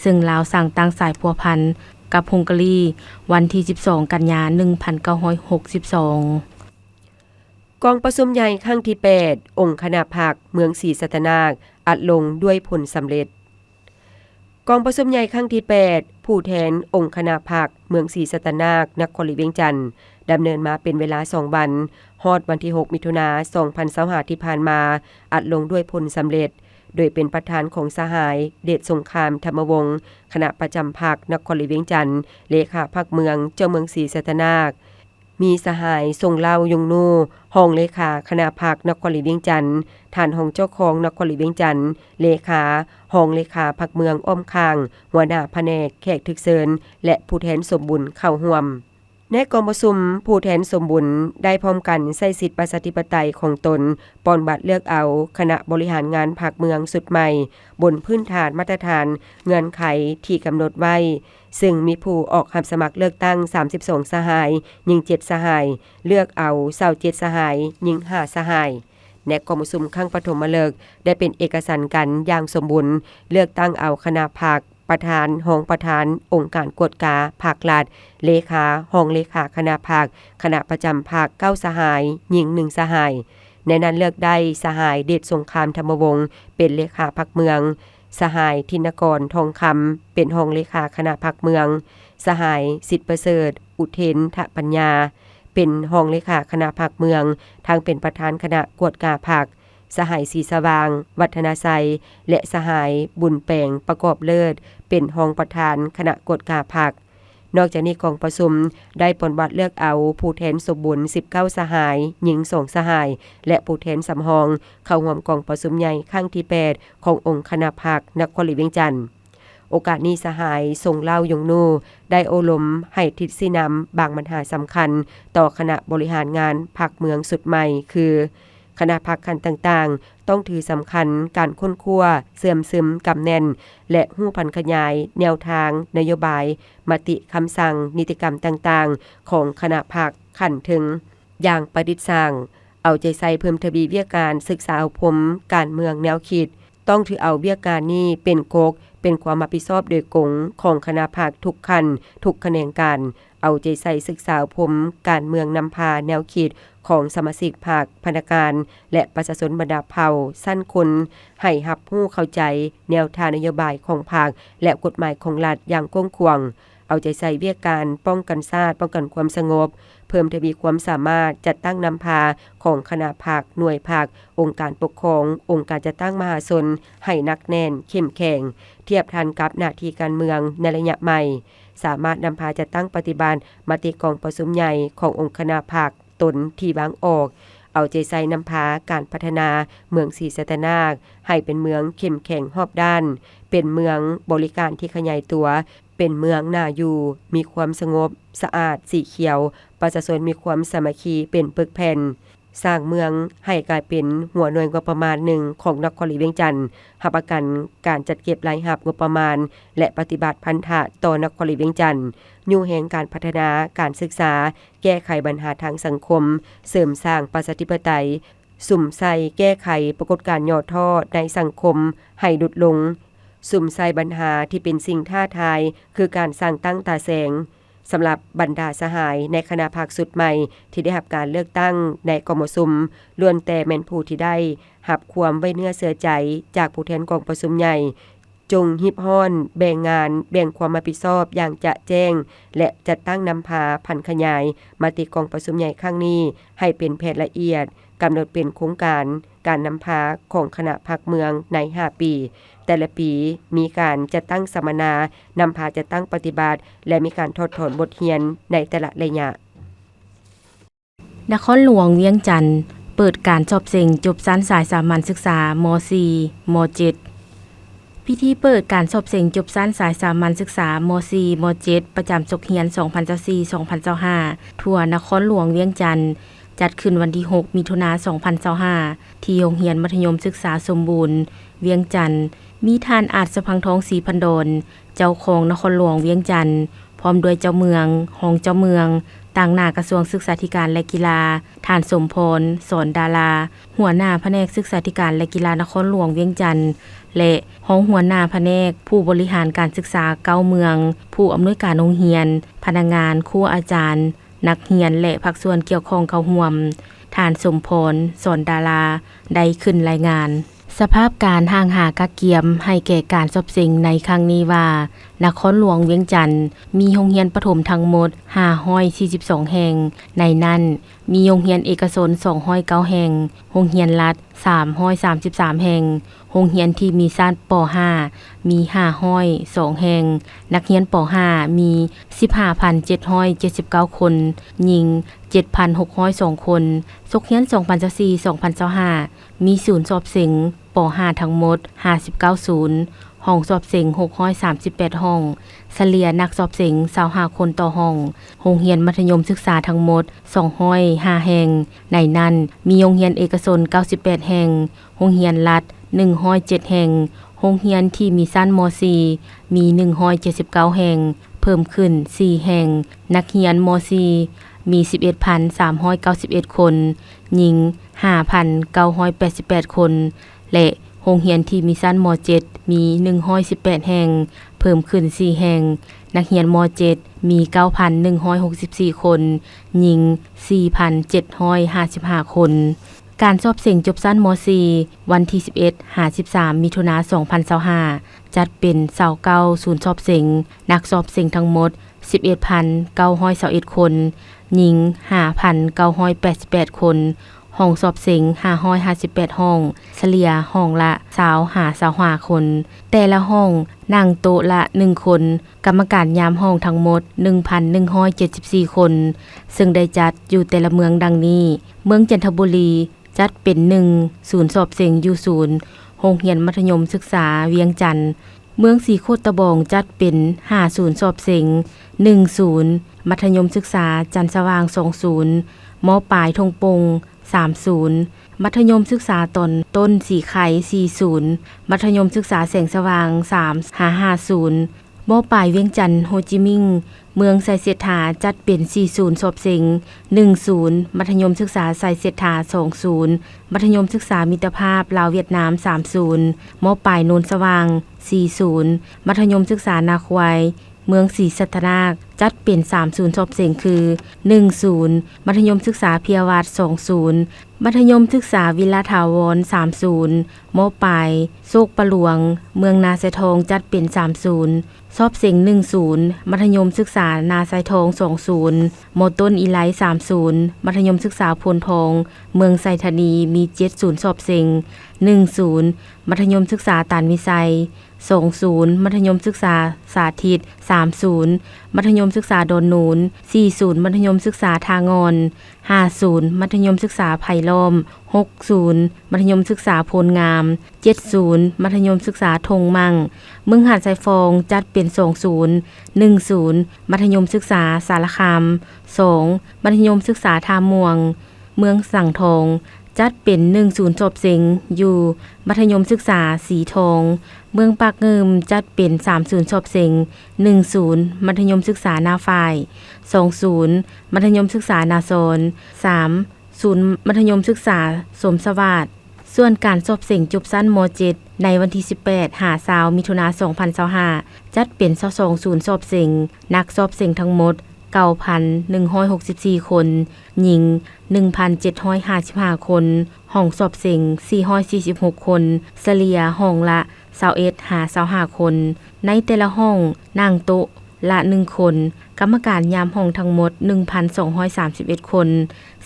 ເຊິ່ງລາວສ້າງຕັ້ງສາຍພົວພັນກັບຮົງກາລີວັນທີສິບສອງ ກັນຍາ ໜຶ່ງພັນເກົ້າຮ້ອຍຫົກສິບສອງ. ກອງປະຊຸມໃຫຍ່ຄັ້ງທີແປດ ອົງຄະນະພັກເມືອງສີສັດຕະນາກ ອັດລົງດ້ວຍຜົນສຳເລັດ. ກອງປະຊຸມໃຫຍ່ຄັ້ງທີແປດ ຜູ້ແທນອົງຄະນະພັກເມືອງສີສັດຕະນາກ ນະຄອນຫຼວງວຽງຈັນ ດຳເນີນມາເປັນເວລາສອງວັນ, ຮອດວັນທີຫົກ ມິຖຸນາ ສອງພັນຊາວຫ້າ ທີ່ຜ່ານມາ ອັດລົງດ້ວຍຜົນສຳເລັດ, ໂດຍເປັນປະທານຂອງສະຫາຍ ເດດສົງຄາມ ທຳມະວົງ, ຄະນະປະຈຳພັກນະຄອນຫຼວງວຽງຈັນ, ເລຂາພັກເມືອງ, ເຈົ້າເມືອງສີສັດຕະນາກ. ມີສະຫາຍ ຊົງເລົ່າ ຍົງນູ, ຮອງເລຂາຄະນະພັກນະຄອນຫຼວງວຽງຈັນ, ທ່ານຮອງເຈົ້າຄອງນະຄອນຫຼວງວຽງຈັນ, ເລຂາ, ຮອງເລຂາພັກເມືອງອ້ອມຂ້າງ, ຫົວໜ້າພະແນກ, ແຂກຖືກເຊີນ ແລະ ຜູ້ແທນສົມບຸນເຂົ້າຮ່ວມ. ໃນກອງປະຊຸມ, ຜູ້ແທນສົມບຸນໄດ້ພ້ອມກັນໃຊ້ສິດປະຊາທິປະໄຕຂອງຕົນ, ປ່ອນບັດເລືອກເອົາຄະນະບໍລິຫານງານພັກເມືອງຊຸດໃໝ່, ບົນພື້ນຖານມາດຕະຖານເງື່ອນໄຂທີ່ກຳນົດໄວ້, ເຊິ່ງມີຜູ້ອອກຮັບສະໝັກເລືອກຕັ້ງສາມສິບສອງສະຫາຍ, ຍິງເຈັດສະຫາຍ, ເລືອກເອົາຊາວເຈັດສະຫາຍ, ຍິງຫ້າສະຫາຍ. ໃນກອງປະຊຸມຄັ້ງປະຖົມມະເລິກ ໄດ້ເປັນເອກະສັນກັນຢ່າງສົມບູນ, ເລືອກຕັ້ງເອົາຄະນະພັກ, ປະທານ, ຮອງປະທານ, ອົງການກວດກາພັກລັດ, ເລຂາ, ຮອງເລຂາຄະນະພັກ, ຄະນະປະຈຳພັກ ເກົ້າສະຫາຍ, ຍິງໜຶ່ງສະຫາຍ. ໃນນັ້ນເລືອກໄດ້ສະຫາຍ ເດດສົງຄາມ ທຳມະວົງ ເປັນເລຂາພັກເມືອງ, ສະຫາຍ ທິນນະກອນ ທອງຄຳ ເປັນຮອງເລຂາຄະນະພັກເມືອງ, ສະຫາຍ ສິດປະເສີດ ອຸເທນທະປັນຍາ ເປັນຮອງເລຂາຄະນະພັກເມືອງ, ທັງເປັນປະທານຄະນະກວດກາພັກ, ສະຫາຍ ສີສະຫວ່າງ ວັດທະນາໄຊ ແລະ ສະຫາຍ ບຸນແປງ ປະກອບເລີດ ເປັນຮອງປະທານຄະນະກວດກາພັກ. ນອກຈາກນີ້, ກອງປະຊຸມໄດ້ປ່ອນບັດເລືອກເອົາຜູ້ແທນສົມບູນສິບເກົ້າສະຫາຍ, ຍິງສອງສະຫາຍ ແລະ ຜູ້ແທນສຳຮອງ ເຂົ້າຮ່ວມກອງປະຊຸມໃຫຍ່ຄັ້ງທີແປດ ຂອງອົງຄະນະພັກນະຄອນຫຼວງວຽງຈັນ. ໂອກາດນີ້, ສະຫາຍ ຊົງເລົ່າ ຍົງນູ ໄດ້ໂອ້ລົມໃຫ້ທິດຊີ້ນຳບາງບັນຫາສຳຄັນຕໍ່ຄະນະບໍລິຫານງານພັກເມືອງຊຸດໃໝ່ ຄື ຄະນະພັກຂັ້ນຕ່າງໆ ຕ້ອງຖືສຳຄັນການຄົ້ນຄວ້າ, ເຊື່ອມຊຶມ, ກຳແໜ້ນ ແລະ ຮູ້ຜັນຂະຫຍາຍແນວທາງ, ນະໂຍບາຍ, ມະຕິ, ຄຳສັ່ງ, ນິຕິກຳຕ່າງໆ ຂອງຄະນະພັກຂັ້ນເທິງຢ່າງປະດິດສ້າງ, ເອົາໃຈໃສ່ເພີ່ມທະວີວຽກການສຶກສາອົບຮົມການເມືອງແນວຄິດ, ຕ້ອງຖືເອົາວຽກການນີ້ເປັນກົກ, ເປັນຄວາມຮັບຜິດຊອບໂດຍກົງຂອງຄະນະພັກທຸກຂັ້ນ, ທຸກຂະແໜງການ, ເອົາໃຈໃສ່ສຶກສາອົບຮົມການເມືອງນຳພາແນວຄິດຂອງສະມາຊິກພັກ, ພະນັກງານ ແລະ ປະຊາຊົນບັນດາເຜົ່າ, ຊັ້ນຄົນ ໃຫ້ຮັບຮູ້ເຂົ້າໃຈແນວທາງນະໂຍບາຍຂອງພັກ ແລະ ກົດໝາຍຂອງລັດຢ່າງກວ້າງຂວາງ, ເອົາໃຈໃສ່ວຽກການປ້ອງກັນຊາດ, ປ້ອງກັນຄວາມສະຫງົບ, ເພີ່ມທະວີຄວາມສາມາດຈັດຕັ້ງນຳພາຂອງຄະນະພັກ, ໜ່ວຍພັກ, ອົງການປົກຄອງ, ອົງການຈັດຕັ້ງມະຫາຊົນ ໃຫ້ໜັກແໜ້ນ, ເຂັ້ມແຂງ, ທຽບທັນກັບໜ້າທີ່ການເມືອງໃນໄລຍະໃໝ່, ສາມາດນຳພາຈັດຕັ້ງປະຕິບັດມະຕິກອງປະຊຸມໃຫຍ່ຂອງອົງຄະນະພັກຕົນທີ່ວາງອອກ, ເອົາໃຈໃສ່ນຳພາການພັດທະນາເມືອງສີສັດຕະນາກ ໃຫ້ເປັນເມືອງເຂັ້ມແຂງຮອບດ້ານ, ເປັນເມືອງບໍລິການທີ່ຂະຫຍາຍຕົວ, ເປັນເມືອງໜ້າຢູ່, ມີຄວາມສະຫງົບ, ສະອາດ, ສີຂຽວ, ປະຊາຊົນມີຄວາມສາມັກຄີເປັນປຶກແຜ່ນ, ສ້າງເມືອງໃຫ້ກາຍເປັນຫົວໜ່ວຍງົບປະມານໜຶ່ງຂອງນະຄອນຫຼວງວຽງຈັນ, ຮັບປະກັນການຈັດເກັບລາຍຮັບງົບປະມານ ແລະ ປະຕິບັດພັນທະຕໍ່ນະຄອນຫຼວງວຽງຈັນ, ຍູ້ແຮງການພັດທະນາການສຶກສາ, ແກ້ໄຂບັນຫາທາງສັງຄົມ, ເສີມສ້າງປະຊາທິປະໄຕ, ສຸມໃສ່ແກ້ໄຂປາກົດການຫຍໍ້ທໍ້ໃນສັງຄົມໃຫ້ຫຼຸດລົງ, ສຸມໃສ່ບັນຫາທີ່ເປັນສິ່ງທ້າທາຍ ຄືການສ້າງຕັ້ງຕາແສງ. ສຳລັບບັນດາສະຫາຍໃນຄະນະພັກຊຸດໃໝ່ທີ່ໄດ້ຮັບການເລືອກຕັ້ງໃນກອງປະຊຸມ ລ້ວນແຕ່ແມ່ນຜູ້ທີ່ໄດ້ຮັບຄວາມໄວ້ເນື້ອເຊື່ອໃຈຈາກຜູ້ແທນກອງປະຊຸມໃຫຍ່, ຈົ່ງຮີບຮ້ອນແບ່ງງານ, ແບ່ງຄວາມຮັບຜິດຊອບຢ່າງຈະແຈ້ງ ແລະ ຈັດຕັ້ງນຳພາຜັນຂະຫຍາຍມະຕິກອງປະຊຸມໃຫຍ່ຄັ້ງນີ້ໃຫ້ເປັນແຜນລະອຽດ, ກຳນົດເປັນໂຄງການການນຳພາຂອງຄະນະພັກເມືອງໃນຫ້າປີ. ແຕ່ລະປີມີການຈັດຕັ້ງສຳມະນາ, ນຳພາຈັດຕັ້ງປະຕິບັດ ແລະ ມີການຖອດຖອນບົດຮຽນໃນແຕ່ລະໄລຍະ. ນະຄອນຫຼວງວຽງຈັນ ເປີດການສອບເສັງຈົບຊັ້ນສາຍສາມັນສຶກສາ ມໍສີ່ ມໍເຈັດ. ພິທີເປີດການສອບເສັງຈົບຊັ້ນສາຍສາມັນສຶກສາ ມໍສີ່ ມໍເຈັດ ປະຈຳສົກຮຽນ ສອງພັນຊາວສີ່ ສອງພັນຊາວຫ້າ ທົ່ວນະຄອນຫຼວງວຽງຈັນ ຈັດຂຶ້ນວັນທີຫົກ ມິຖຸນາ ສອງພັນຊາວຫ້າ ທີ່ໂຮງຮຽນມັດທະຍົມສຶກສາສົມບູນ ວຽງຈັນ, ມີທ່ານ ອາດສະພັງທອງ ສີພັນດອນ ເຈົ້າຄອງນະຄອນຫຼວງວຽງຈັນ, ພ້ອມດ້ວຍເຈົ້າເມືອງ, ຮອງເຈົ້າເມືອງ, ຕາງໜ້າກະຊວງສຶກສາທິການ ແລະ ກິລາ, ທ່ານ ສົມພອນ ສອນດາລາ ຫົວໜ້າພະແນກສຶກສາທິການ ແລະ ກິລານະຄອນຫຼວງວຽງຈັນ ແລະ ຮອງຫົວໜ້າພະແນກ, ຜູ້ບໍລິຫານການສຶກສາເກົ້າເມືອງ, ຜູ້ອຳນວຍການໂຮງຮຽນ, ພະນັກງານ, ຄູອາຈານ, ນັກຮຽນ ແລະ ພາກສ່ວນກ່ຽວຂ້ອງເຂົ້າຮ່ວມ. ທ່ານ ສົມພອນ ສອນດາລາ ໄດ້ຂຶ້ນລາຍງານສະພາບການຫ້າງຫາກະກຽມໃຫ້ແກ່ການສອບເສັງໃນຄັ້ງນີ້ວ່າ, ນະຄອນຫຼວງວຽງຈັນມີໂຮງຮຽນປະຖົມທັງໝົດຫ້າຮ້ອຍສີ່ສິບສອງແຫ່ງ, ໃນນັ້ນມີໂຮງຮຽນເອກະຊົນສອງຮ້ອຍເກົ້າແຫ່ງ, ໂຮງຮຽນລັດສາມຮ້ອຍສາມສິບສາມແຫ່ງ, ໂຮງຮຽນທີ່ມີຊັ້ນ ປໍຫ້າ ມີຫ້າຮ້ອຍສອງແຫ່ງ, ນັກຮຽນ ປໍຫ້າ ມີສິບຫ້າພັນເຈັດຮ້ອຍເຈັດສິບເກົ້າຄົນ, ຍິງເຈັດພັນຫົກຮ້ອຍສອງຄົນ. ສົກຮຽນສອງພັນຊາວສີ່ ສອງພັນຊາວຫ້າ ມີສູນສອບເສັງ ປໍຫ້າ ທັງໝົດຫ້າສິບເກົ້າສູນ, ຫ້ອງສອບເສັງຫົກຮ້ອຍສາມສິບແປດຫ້ອງ, ສະເລ່ຍນັກສອບເສັງຊາວຫ້າຄົນຕໍ່ຫ້ອງ. ໂຮງຮຽນມັດທະຍົມສຶກສາທັງໝົດສອງຮ້ອຍຫ້າແຫ່ງ, ໃນນັ້ນມີໂຮງຮຽນເອກະຊົນເກົ້າສິບແປດແຫ່ງ, ໂຮງຮຽນລັດໜຶ່ງຮ້ອຍເຈັດແຫ່ງ, ໂຮງຮຽນທີ່ມີຊັ້ນ ມໍສີ່ ມີໜຶ່ງຮ້ອຍເຈັດສິບເກົ້າແຫ່ງ, ເພີ່ມຂຶ້ນສີ່ແຫ່ງ, ນັກຮຽນ ມໍສີ່ ມີສິບເອັດພັນສາມຮ້ອຍເກົ້າສິບເອັດຄົນ, ຍິງຫ້າພັນເກົ້າຮ້ອຍແປດສິບແປດຄົນ ແລະ ໂຮງຮຽນທີ່ມີຊັ້ນ ມໍເຈັດ ມີໜຶ່ງຮ້ອຍສິບແປດແຫ່ງ, ເພີ່ມຂຶ້ນສີ່ແຫ່ງ, ນັກຮຽນ ມໍເຈັດ ມີເກົ້າພັນໜຶ່ງຮ້ອຍຫົກສິບສີ່ຄົນ, ຍິງສີ່ພັນເຈັດຮ້ອຍຫ້າສິບຫ້າຄົນ. ການສອບເສັງຈົບຊັ້ນ ມໍສີ່ ວັນທີສິບເອັດ ຫາ ສິບສາມ ມິຖຸນາ ສອງພັນຊາວຫ້າ ຈັດເປັນຊາວເກົ້າສູນສອບເສັງ, ນັກສອບເສັງທັງໝົດ ສິບເອັດພັນເກົ້າຮ້ອຍຊາວເອັດຄົນ, ຍິງຫ້າພັນເກົ້າຮ້ອຍແປດສິບແປດຄົນ, ຫ້ອງສອບເສັງຫ້າຮ້ອຍຫ້າສິບແປດຫ້ອງ, ສະເລ່ຍຫ້ອງລະຊາວຫາຊາວຫ້າຄົນ, ແຕ່ລະຫ້ອງນັ່ງໂຕະລະໜຶ່ງຄົນ, ກຳມະການຍາມຫ້ອງທັງໝົດໜຶ່ງພັນໜຶ່ງຮ້ອຍເຈັດສິບສີ່ຄົນ, ເຊິ່ງໄດ້ຈັດຢູ່ແຕ່ລະເມືອງດັ່ງນີ້: ເມືອງຈັນທະບູລີ ຈັດເປັນໜຶ່ງສູນສອບເສັງຢູ່ສູນໂຮງຮຽນມັດທະຍົມສຶກສາວຽງຈັນ, ເມືອງສີໂຄດຕະບອງ ຈັດເປັນຫ້າສູນສອບເສັງ, ໜຶ່ງສູນມັດທະຍົມສຶກສາຈັນສະຫວ່າງ, ສອງສູນ ມ.ປາຍທົ່ງປົ່ງ, ສາມສູນມັດທະຍົມສຶກສາຕອນຕົ້ນສີໄຄ, ສີ່ສູນມັດທະຍົມສຶກສາແສງສະຫວ່າງ, ສາມຫາຫ້າສູນ ມ.ປາຍວຽງຈັນ ໂຮຈິມິງ, ເມືອງໄຊເສດຖາ ຈັດເປັນສີ່ສູນສອບເສັງ, ໜຶ່ງສູນມັດທະຍົມສຶກສາໄຊເສດຖາ, ສອງສູນມັດທະຍົມສຶກສາມິດຕະພາບລາວຫວຽດນາມ, ສາມສູນ ມ.ປາຍໂນນສະຫວ່າງ, ສີ່ສູນມັດທະຍົມສຶກສານາຄວາຍ, ເມືອງສີສັດຕະນາກ ຈັດເປັນສາມສູນສອບເສັງຄື ໜຶ່ງສູນມັດທະຍົມສຶກສາເພຍວັດ, ສອງສູນມັດທະຍົມສຶກສາວິລະຖາວອນ, ສາມສູນ ມ.ປາຍໂຊກປະຫຼວງ, ເມືອງນາຊາຍທອງ ຈັດເປັນສາມສູນສອບເສັງ, ໜຶ່ງສູນມັດທະຍົມສຶກສານາຊາຍທອງ, ສອງສູນ ມ.ຕົ້ນອີໄລ, ສາມສູນມັດທະຍົມສຶກສາໂພນທອງ, ເມືອງໄຊທານີ ມີເຈັດສູນສອບເສັງ, ໜຶ່ງສູນມັດທະຍົມສຶກສາຕານວິໄຊ, ສອງສູນມັດທະຍົມສຶກສາສາທິດ, ສາມສູນ ມັດທະຍົມສຶກສາດອນໂນນ, ສີ່ສູນ ມັດທະຍົມສຶກສາທ່າງ່ອນ, ຫ້າສູນ ມັດທະຍົມສຶກສາໄຜ່ລ້ອມ, ຫົກສູນ ມັດທະຍົມສຶກສາໂພນງາມ, ເຈັດສູນ ມັດທະຍົມສຶກສາທົ່ງມັ້ງ. ເມືອງຫາດຊາຍຟອງ ຈັດເປັນສອງສູນ, ໜຶ່ງສູນ ມັດທະຍົມສຶກສາສາລະຄາມ, ສອງ ມັດທະຍົມສຶກສາທ່າມ່ວງ. ເມືອງສັງທອງ ຈັດເປັນໜຶ່ງສູນສອບເສັງ ຢູ່ມັດທະຍົມສຶກສາສີທອງ. ເມືອງປາກງື່ມ ຈັດເປັນສາມສູນສອບເສັງ, ໜຶ່ງສູນ ມັດທະຍົມສຶກສານາຝ້າຍ, ສອງສູນ ມັດທະຍົມສຶກສານາຊອນ, ສາມສູນ ມັດທະຍົມສຶກສາສົມສະຫວາດ. ສ່ວນການສອບເສັງຈົບຊັ້ນ ມໍເຈັດ ໃນວັນທີສິບແປດ ຫາ ຊາວ ມິຖຸນາ ສອງພັນຊາວຫ້າ ຈັດເປັນຊາວສອງສູນສອບເສັງ, ນັກສອບເສັງທັງໝົດ ເກົ້າພັນໜຶ່ງຮ້ອຍຫົກສິບສີ່ຄົນ, ຍິງ ໜຶ່ງພັນເຈັດຮ້ອຍຫ້າສິບຫ້າຄົນ, ຫ້ອງສອບເສັງ ສີ່ຮ້ອຍສີ່ສິບຫົກຄົນ, ສະເລ່ຍຫ້ອງລະ ຊາວເອັດ ຫາ ຊາວຫ້າຄົນ. ໃນແຕ່ລະຫ້ອງນັ່ງໂຕະລະໜຶ່ງຄົນ, ກຳມະການຍາມຫ້ອງທັງໝົດ ໜຶ່ງພັນສອງຮ້ອຍສາມສິບເອັດຄົນ,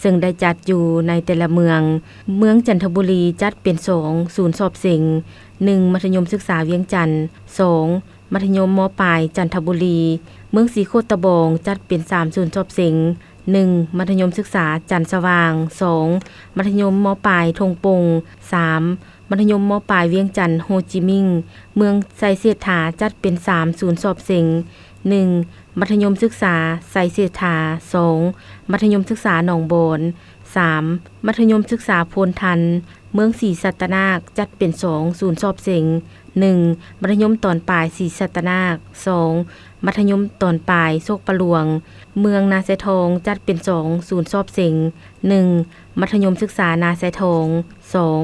ເຊິ່ງໄດ້ຈັດຢູ່ໃນແຕ່ລະເມືອງ. ເມືອງຈັນທະບູລີ ຈັດເປັນສອງສູນສອບເສັງ, ໜຶ່ງ ມັດທະຍົມສຶກສາວຽງຈັນ, ສອງ ມັດທະຍົມ ມ.ປາຍ ຈັນທະບູລີ. ເມືອງສີໂຄດຕະບອງ ຈັດເປັນສາມສູນສອບເສັງ, ໜຶ່ງ ມັດທະຍົມສຶກສາຈັນສະຫວ່າງ, ສອງ ມັດທະຍົມ ມ.ປາຍ ທົ່ງໂປ່ງ, ສາມ ມັດທະຍົມ ມ.ປາຍ ວຽງຈັນ ໂຮຈິມິງ. ເມືອງໄຊເສດຖາ ຈັດເປັນສາມສູນສອບເສັງ, ໜຶ່ງ ມັດທະຍົມສຶກສາໄຊເສດຖາ, ສອງ ມັດທະຍົມສຶກສາໜອງບອນ, ສາມ ມັດທະຍົມສຶກສາໂພນທັນ. ເມືອງສີສັດຕະນາກ ຈັດເປັນສອງສູນສອບເສັງ, ໜຶ່ງ ມັດທະຍົມຕອນປາຍສີສັດຕະນາກ, ສອງ ມັດທະຍົມຕອນປາຍໂຊກປະຫຼວງ. ເມືອງນາຊາຍທອງ ຈັດເປັນສອງສູນສອບເສັງ, ໜຶ່ງ ມັດທະຍົມສຶກສານາຊາຍທອງ, ສອງ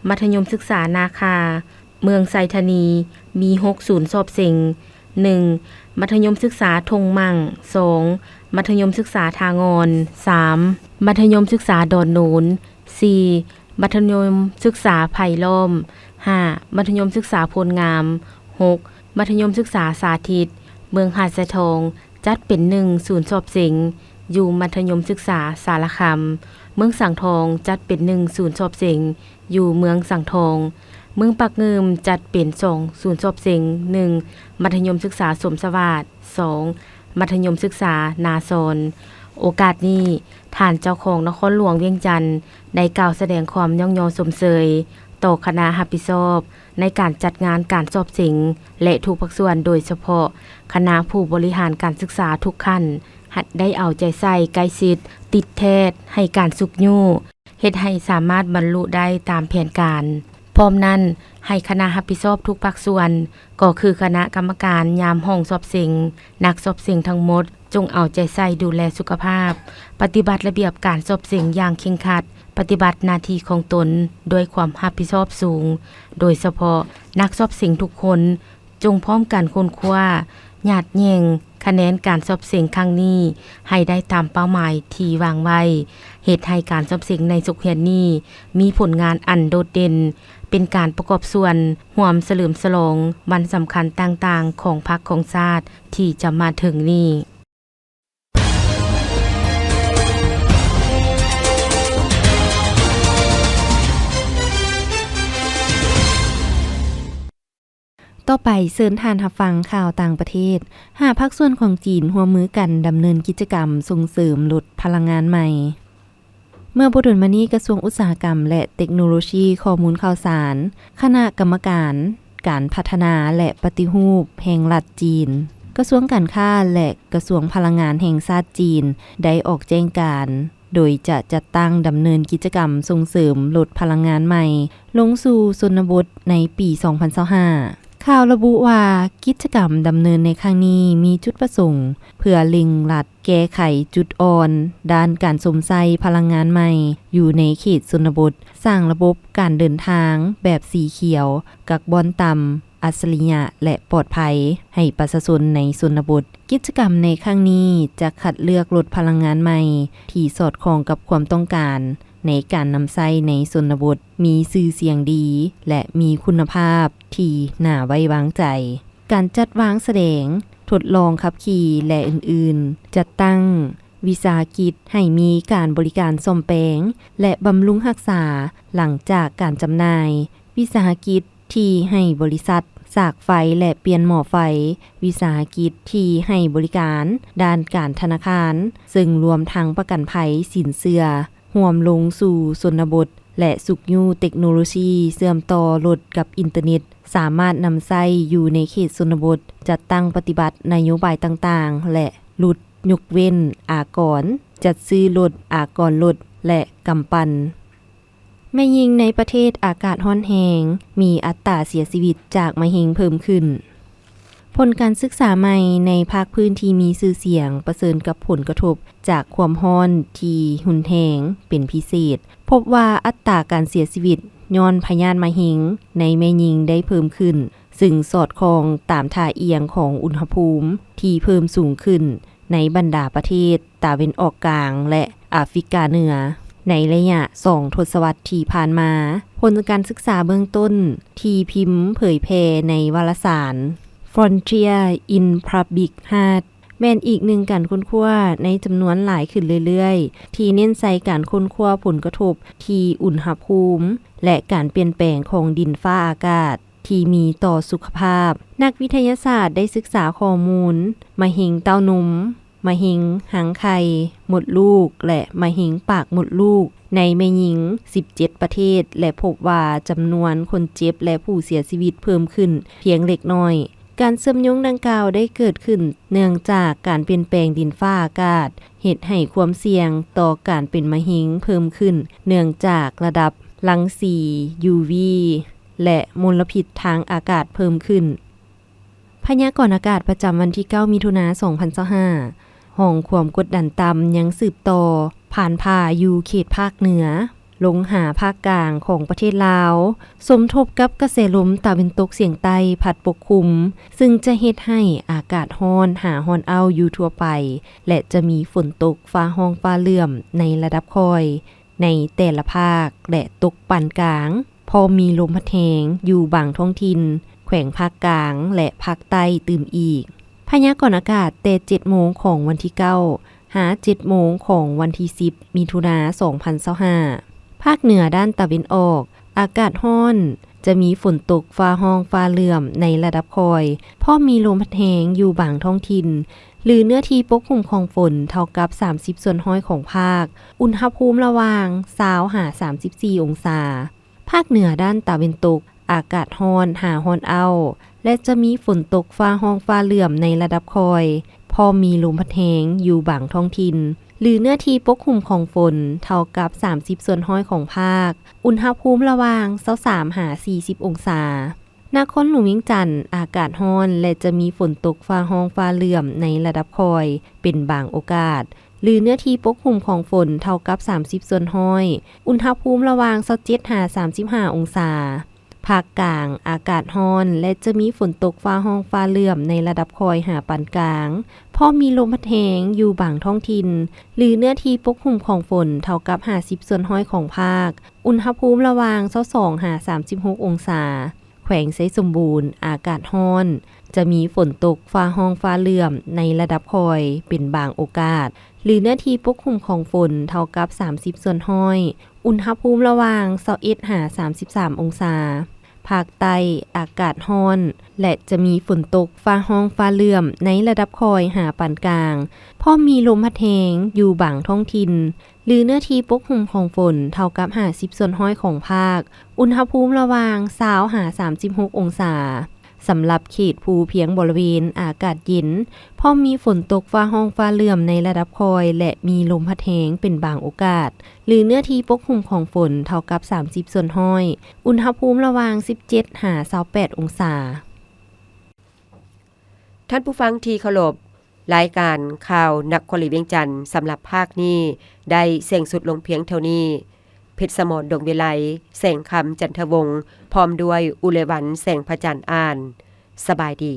ມັດທະຍົມສຶກສານາຄາ. ເມືອງໄຊທານີ ມີຫົກສູນສອບເສັງ, ໜຶ່ງ ມັດທະຍົມສຶກສາທົ່ງມັ້ງ, ສອງ ມັດທະຍົມສຶກສາທ່າງ່ອນ, ສາມ ມັດທະຍົມສຶກສາດອນໂນນ, ສີ່ ມັດທະຍົມສຶກສາໄຜ່ລ້ອມ, ຫ້າ ມັດທະຍົມສຶກສາໂພນງາມ, ຫົກ ມັດທະຍົມສຶກສາສາທິດ. ເມືອງຫາດຊາຍທອງ ຈັດເປັນໜຶ່ງສູນສອບເສັງ ຢູ່ມັດທະຍົມສຶກສາສາລະຄຳ. ເມືອງສັງທອງ ຈັດເປັນໜຶ່ງສູນສອບເສັງ ຢູ່ເມືອງສັງທອງ. ເມືອງປາກງື່ມ ຈັດເປັນສອງສູນສອບເສັງ, ໜຶ່ງ ມັດທະຍົມສຶກສາສົມສະຫວາດ, ສອງ ມັດທະຍົມສຶກສານາຊອນ. ໂອກາດນີ້ ທ່ານເຈົ້າຄອງນະຄອນຫຼວງວຽງຈັນ ໄດ້ກ່າວສະແດງຄວາມຍ້ອງຍໍຊົມເຊີຍຕໍ່ຄະນະຮັບຜິດຊອບ ໃນການຈັດງານການສອບເສັງ ແລະ ທຸກພາກສ່ວນ, ໂດຍສະເພາະຄະນະຜູ້ບໍລິຫານການສຶກສາທຸກຂັ້ນ ໄດ້ເອົາໃຈໃສ່ໃກ້ຊິດ, ຕິດແທດ, ໃຫ້ການຊຸກຍູ້, ເຮັດໃຫ້ສາມາດບັນລຸໄດ້ຕາມແຜນການ. ພ້ອມນັ້ນ, ໃຫ້ຄະນະຮັບຜິດຊອບທຸກພາກສ່ວນ, ກໍຄືຄະນະກຳມະການຍາມຫ້ອງສອບເສັງ, ນັກສອບເສັງທັງໝົດ, ຈົ່ງເອົາໃຈໃສ່ດູແລສຸຂະພາບ, ປະຕິບັດລະບຽບການສອບເສັງຢ່າງເຄັ່ງຄັດ, ປະຕິບັດໜ້າທີ່ຂອງຕົນດ້ວຍຄວາມຮັບຜິດຊອບສູງ, ໂດຍສະເພາະນັກສອບເສັງທຸກຄົນ ຈົ່ງພ້ອມກັນຄົ້ນຄວ້າ, ຍາດແຍ່ງຄະແນນການສອບເສັງຄັ້ງນີ້ໃຫ້ໄດ້ຕາມເປົ້າໝາຍທີ່ວາງໄວ້, ເຮັດໃຫ້ການສອບເສັງໃນສົກຮຽນນີ້ມີຜົນງານອັນໂດດເດັ່ນ, ເປັນການປະກອບສ່ວນຮ່ວມສະເຫຼີມສະຫຼອງວັນສຳຄັນຕ່າງໆຂອງພັກຂອງຊາດທີ່ຈະມາເຖິງນີ້. ຕໍ່ໄປເຊີນທ່ານຮັບຟັງຂ່າວຕ່າງປະເທດ. ຫ້າພາກສ່ວນຂອງຈີນຮ່ວມມືກັນດຳເນີນກິດຈະກຳສົ່ງເສີມລົດພະລັງງານໃໝ່. ເມື່ອບໍ່ດົນມານີ້ ກະຊວງອຸດສາຫະກຳ ແລະ ເຕັກໂນໂລຊີຂໍ້ມູນຂ່າວສານ, ຄະນະກຳມະການການພັດທະນາ ແລະ ປະຕິຮູບແຫ່ງລັດຈີນ, ກະຊວງການຄ້າ ແລະ ກະຊວງພະລັງງານແຫ່ງຊາດຈີນ ໄດ້ອອກແຈ້ງການ ໂດຍຈະຈັດຕັ້ງດຳເນີນກິດຈະກຳສົ່ງເສີມລົດພະລັງງານໃໝ່ລົງສູ່ຊົນນະບົດໃນປີສອງພັນຊາວຫ້າ. ຂ່າວລະບຸວ່າ ກິດຈະກຳດຳເນີນໃນຄັ້ງນີ້ມີຈຸດປະສົງເພື່ອເລັ່ງລັດແກ້ໄຂຈຸດອ່ອນດ້ານການຊົມໃຊ້ພະລັງງານໃໝ່ຢູ່ໃນເຂດຊົນນະບົດ, ສ້າງລະບົບການເດີນທາງແບບສີຂຽວ, ກັກບ່ອນຕ່ຳ, ອັດສະລິຍະ ແລະ ປອດໄພໃຫ້ປະຊາຊົນໃນຊົນນະບົດ. ກິດຈະກຳໃນຄັ້ງນີ້ຈະຄັດເລືອກລົດພະລັງງານໃໝ່ທີ່ສອດຄ່ອງກັບຄວາມຕ້ອງການໃນການນຳໃຊ້ໃນຊົນນະບົດ, ມີຊື່ສຽງດີ ແລະ ມີຄຸນນະພາບທີ່ໜ້າໄວ້ວາງໃຈ. ການຈັດວາງສະແດງ, ທົດລອງຂັບຂີ່ ແລະ ອື່ນໆ, ຈັດຕັ້ງວິສາຫະກິດໃຫ້ມີການບໍລິການສ້ອມແປງ ແລະ ບຳລຸງຮັກສາຫຼັງຈາກການຈຳໜ່າຍ, ວິສາຫະກິດ ທີ່ໃຫ້ບໍລິສັດ ສາກໄຟ ແລະ ປ່ຽນໝໍ້ໄຟ, ວິສາຫະກິດທີ່ໃຫ້ບໍລິການດ້ານການທະນາຄານ, ເຊິ່ງລວມທັງປະກັນໄພ, ສິນເຊື່ອ, ຮ່ວມລົງສູ່ຊົນນະບົດ ແລະ ຊຸກຍູ້ເຕັກໂນໂລຊີເຊື່ອມຕໍ່ລົດກັບອິນເຕີເນັດ, ສາມາດນຳໃຊ້ຢູ່ໃນເຂດຊົນນະບົດ, ຈັດຕັ້ງປະຕິບັດນະໂຍບາຍຕ່າງໆ ແລະ ຫຼຸດຍົກເວັ້ນອາກອນ, ຈັດຊື້ລົດ, ອາກອນລົດ ແລະ ກຳປັ່ນ. ແມ່ຍິງໃນປະເທດອາກາດຮ້ອນແຮງ ມີອັດຕາເສຍຊີວິດຈາກມະເຮັງເພີ່ມຂຶ້ນ. ຜົນການສຶກສາໃໝ່ໃນພາກພື້ນທີ່ມີຊື່ສຽງປະເຊີນກັບຜົນກະທົບຈາກຄວາມຮ້ອນທີ່ຮຸນແຮງເປັນພິເສດ, ພົບວ່າອັດຕາການເສຍຊີວິດຍ້ອນພະຍາດມະເຮັງໃນແມ່ຍິງໄດ້ເພີ່ມຂຶ້ນ, ຊຶ່ງສອດຄ່ອງຕາມທ່າອ່ຽງຂອງອຸນຫະພູມທີ່ເພີ່ມສູງຂຶ້ນໃນບັນດາປະເທດຕາເວັນອອກກາງ ແລະ ອາຟຣິກາເໜືອ ໃນໄລຍະສອງທົດສະວັດທີ່ຜ່ານມາ. ຜົນການສຶກສາເບື້ອງຕົ້ນທີ່ພິມເຜີຍແຜ່ໃນວາລະສານ Frontier in Public Health ແມ່ນອີກໜຶ່ງການຄົ້ນຄວ້າໃນຈຳນວນຫຼາຍຂຶ້ນເລື້ອຍໆ ທີ່ເນັ້ນໃສ່ການຄົ້ນຄວ້າຜົນກະທົບທີ່ອຸນຫະພູມ ແລະ ການປ່ຽນແປງຂອງດິນຟ້າອາກາດທີ່ມີຕໍ່ສຸຂະພາບ. ນັກວິທະຍາສາດໄດ້ສຶກສາຂໍ້ມູນມະເຮັງເຕົ້ານົມ, ມະເຮັງຮັງໄຂ່, ມົດລູກ ແລະ ມະເຮັງປາກມົດລູກ ໃນແມ່ຍິງສິບເຈັດປະເທດ ແລະ ພົບວ່າຈຳນວນຄົນເຈັບ ແລະ ຜູ້ເສຍຊີວິດເພີ່ມຂຶ້ນພຽງເລັກນ້ອຍ. ການເຊື່ອມໂຍງດັ່ງກ່າວໄດ້ເກີດຂຶ້ນເນື່ອງຈາກການປ່ຽນແປງດິນຟ້າອາກາດ ເຮັດໃຫ້ຄວາມສ່ຽງຕໍ່ການເປັນມະເຮັງເພີ່ມຂຶ້ນ ເນື່ອງຈາກລະດັບລັງສີ ຢູວີ ແລະ ມົນລະພິດທາງອາກາດເພີ່ມຂຶ້ນ. ພະຍາກອນອາກາດປະຈຳວັນທີເກົ້າ ມິຖຸນາ ສອງພັນຊາວຫ້າ, ຮ່ອງຄວາມກົດດັນຕ່ຳຍັງສືບຕໍ່ຜ່ານຜ່າຢູ່ເຂດພາກເໜືອ ລົງຫາພາກກາງຂອງປະເທດລາວ, ສົມທົບກັບກະແສລົມຕາເວັນຕົກສຽງໃຕ້ພັດປົກຄຸມ, ຊຶ່ງຈະເຮັດໃຫ້ອາກາດຮ້ອນຫາຮ້ອນອ້າວຢູ່ທົ່ວໄປ ແລະ ຈະມີຝົນຕົກຟ້າຮ້ອງຟ້າເຫຼື້ອມໃນລະດັບຄ່ອຍໃນແຕ່ລະພາກ ແລະ ຕົກປານກາງ. ພໍມີລົມພັດແຮງຢູ່ບາງທ້ອງຖິ່ນ ແຂວງພາກກາງ ແລະ ພາກໃຕ້ຕື່ມອີກ. ພະຍາກອນອາກາດແຕ່ເຈັດໂມງຂອງວັນທີເກົ້າ ຫາເຈັດໂມງຂອງວັນທີສິບ ມິຖຸນາ ສອງພັນຊາວຫ້າ. ພາກເໜືອດ້ານຕາເວັນອອກ ອາກາດຮ້ອນ, ຈະມີຝົນຕົກຟ້າຮ້ອງຟ້າເຫຼື້ອມໃນລະດັບຄ່ອຍ, ພ້ອມມີລົມພັດແຮງຢູ່ບາງທ້ອງຖິ່ນ ຫຼື ເນື້ອທີ່ປົກຄຸມຂອງຝົນເທົ່າກັບສາມສິບສ່ວນຮ້ອຍຂອງພາກ, ອຸນຫະພູມລະຫວ່າງຊາວຫາສາມສິບສີ່ອົງສາ. ພາກເໜືອດ້ານຕາເວັນຕົກ ອາກາດຮ້ອນຫາຮ້ອນອ້າວ ແລະ ຈະມີຝົນຕົກຟ້າຮ້ອງຟ້າເຫຼື້ອມໃນລະດັບຄ່ອຍ, ພ້ອມມີລົມພັດແຮງຢູ່ບາງທ້ອງຖິ່ນ ຫຼື ເນື້ອທີ່ປົກຄຸມຂອງຝົນເທົ່າກັບສາມສິບສ່ວນຮ້ອຍຂອງພາກ, ອຸນຫະພູມລະຫວ່າງຊາວສາມຫາສີ່ສິບອົງສາ. ນະຄອນຫຼວງວຽງຈັນ ອາກາດຮ້ອນ ແລະ ຈະມີຝົນຕົກຟ້າຮ້ອງຟ້າເຫຼື້ອມໃນລະດັບຄ່ອຍເປັນບາງໂອກາດ ຫຼື ເນື້ອທີ່ປົກຄຸມຂອງຝົນເທົ່າກັບສາມສິບສ່ວນຮ້ອຍ, ອຸນຫະພູມລະຫວ່າງຊາວເຈັດຫາສາມສິບຫ້າອົງສາ. ພາກກາງ ອາກາດຮ້ອນ ແລະ ຈະມີຝົນຕົກຟ້າຮ້ອງຟ້າເຫຼື້ອມໃນລະດັບຄ່ອຍຫາປານກາງ, ພ້ອມມີລົມພັດແຮງຢູ່ບາງທ້ອງຖິ່ນ ຫຼື ເນື້ອທີ່ປົກຄຸມຂອງຝົນເທົ່າກັບຫ້າສິບສ່ວນຮ້ອຍຂອງພາກ, ອຸນຫະພູມລະຫວ່າງຊາວສອງຫາສາມສິບຫົກອົງສາ. ແຂວງໄຊສົມບູນ ອາກາດຮ້ອນ, ຈະມີຝົນຕົກຟ້າຮ້ອງຟ້າເຫຼື້ອມໃນລະດັບຄ່ອຍເປັນບາງໂອກາດ ຫຼື ເນື້ອທີ່ປົກຄຸມຂອງຝົນເທົ່າກັບສາມສິບສ່ວນຮ້ອຍ, ອຸນຫະພູມລະຫວ່າງຊາວເອັດຫາສາມສິບສາມອົງສາ. ພາກໃຕ້ ອາກາດຮ້ອນ ແລະ ຈະມີຝົນຕົກຟ້າຮ້ອງຟ້າເຫຼື້ອມໃນລະດັບຄ່ອຍຫາປານກາງ, ພ້ອມມີລົມພັດແຮງຢູ່ບາງທ້ອງຖິ່ນ ຫຼື ເນື້ອທີ່ປົກຄຸມຂອງຝົນເທົ່າກັບຫ້າສິບສ່ວນຮ້ອຍຂອງພາກ, ອຸນຫະພູມລະຫວ່າງຊາວຫາສາມສິບຫົກອົງສາ. ສຳລັບເຂດພູພຽງບໍລິເວນ ອາກາດເຢັນ, ພ້ອມມີຝົນຕົກຟ້າຮ້ອງຟ້າເຫຼື້ອມໃນລະດັບຄ່ອຍ ແລະ ມີລົມພັດແຮງເປັນບາງໂອກາດ, ຫຼື ເນື້ອທີ່ປົກຄຸມຂອງຝົນເທົ່າກັບສາມສິບສ່ວນຮ້ອຍ, ອຸນຫະພູມລະຫວ່າງສິບເຈັດຫາຊາວແປດອົງສາ. ທ່ານຜູ້ຟັງທີ່ເຄົາລົບ, ລາຍການຂ່າວນະຄອນຫຼວງວຽງຈັນ ສຳລັບພາກນີ້ໄດ້ສິ້ນສຸດລົງພຽງເທົ່ານີ້. ເພັດສະໝອນ ດົງວິໄລ, ແສງຄຳ ຈັນທະວົງ, ພ້ອມດ້ວຍ ອຸເລວັນ ແສງພະຈັນ ອ່ານ. ສະບາຍດີ.